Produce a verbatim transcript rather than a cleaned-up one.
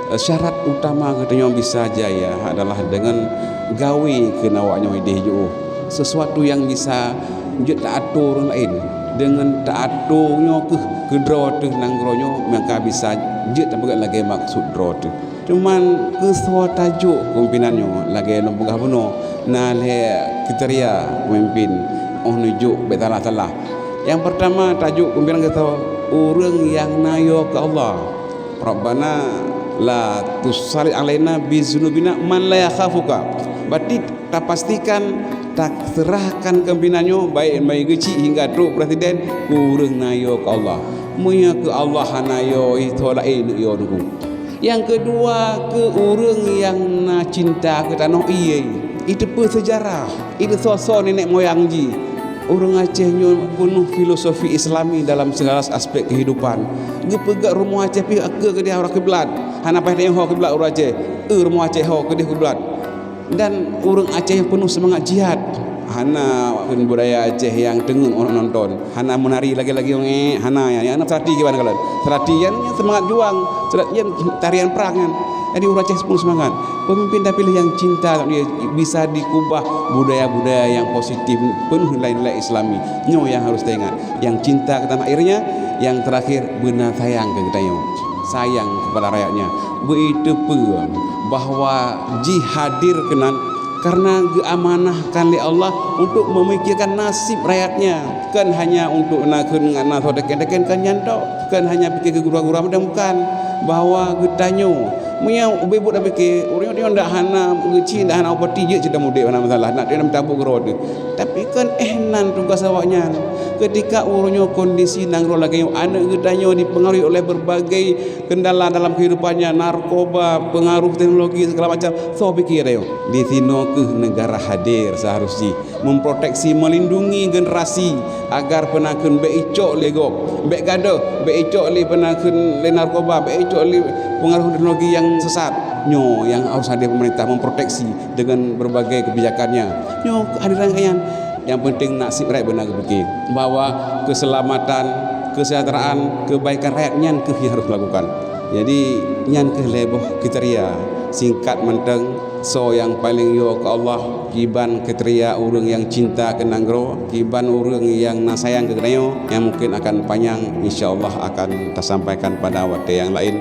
Syarat utama geutanyoe bisa jaya adalah deungon gawé keu awak nyoe idéh jiôh. Sesuatu nyang bisa jeuet taatur ureuëng laén, deungon taatur nyoe keuh keu droe teuh nanggroe nyoe, maka bisa jeuet tapeugah lagée maksud droe teuh. Cuman keusoe tajok keupimpénan nyoe lagée lôn peugah bunoe, na lhée kriteria peumimpin óh neujok bék salah-salah. Nyang peurtama tajok keupimpénan geutanyoe ureuëng nyang na yo keu Allah. Rabbana la tusallit alaina bizunubina man la yakhafuka. Berarti tapastikan taserahkan keupimpénan nyoe baik dari geuchik hingga trok presiden keu ureuëng na yo keu Allah. Meunyoe keu Allah hana yo, itho laén yo nunggu. Nyang keudua keu ureuëng nyang na cinta keu tanoh ié, iteupeue seujarah, iteusoe-soe nenek moyang jih. Ureuëng Aceh nyoe peunoh filosofi Islami dalam segala aspek kehidupan. Geupeugah rumoh Aceh pih keue keudeh arah kiblat. Hana payah tanyong ho kiblat ureuëng Aceh. Eu rumoh Aceh ho keudeh kiblat. Dan ureuëng Aceh nyang peunoh seumangat jihad. Hana pun budaya Aceh nyang teungeut ureuëng nonton. Hana meunari lagi-lagi, eh, hana, ya, ya, seulati kiban kalon. Seulati nyan, nyan seumangat juang, seulati nyan tarian prang nyan. Jadi ureuëng Aceh peunoh seumangat. Pemimpin tapiléh nyang cinta, bisa dikubah budaya-budaya nyang positif, peunoh nilai-nilai Islami. Nyoe nyang harus taingat. Nyang cinta keu tanah airnya, nyang terakhir beuna sayang keu geutanyoe. Sayang kepada rakyatnya. Beuteupeue bahwa jih hadir keunan karena geuamanahkan lé Allah untuk memikirkan nasib rakyatnya. Kon hanya untuk na kheun ngon na soe teken-teken, kon nyan tok. Kon hanya pikir keu gura-gura, bukan. Bahwa geutanyoe, meunyoe ubé buet tapiké, ureuëng nyoe ndak hana geuchik, ndak hana upeti, jeuet cit udeb hana masalah, nak dia meutabok keudroe teuh. Tapi kon eh nan tugas awaknyan. Ketika uroe nyoe kondisi nanggroe lagée nyoe, aneuëk geutanyoe dipengaruhi oleh berbagai kendala dalam kehidupannya, narkoba, pengaruh teknologi segala macam, soe pikir ayo. Di sinoe keuh negara hadir seharus jih memproteksi, melindungi generasi agar peue na kheun bék icok lé gob, bék gadôh, bék icok lé peue na kheun lé narkoba, bék icok lé pengaruh teknologi nyang sesat. Nyoe nyang harus hadir pemerintah memproteksi dengan berbagai kebijakannya. Nyoe kehadiran nyan. Nyang penting nasib rakyat beuna geupiké bahwa keselamatan, kesejahteraan, kebaikan rakyat nyan keuh nyang harus dilakukan. Jadi nyan keuh lhée boh kriteria singkat mantong soe nyang paleng yo keu Allah, kiban kriteria ureuëng nyang cinta keu nanggroe, kiban ureuëng nyang na sayang keu geutanyoe, nyang mungkin akan panyang, insya Allah akan tasampaikan pada watée nyang laén.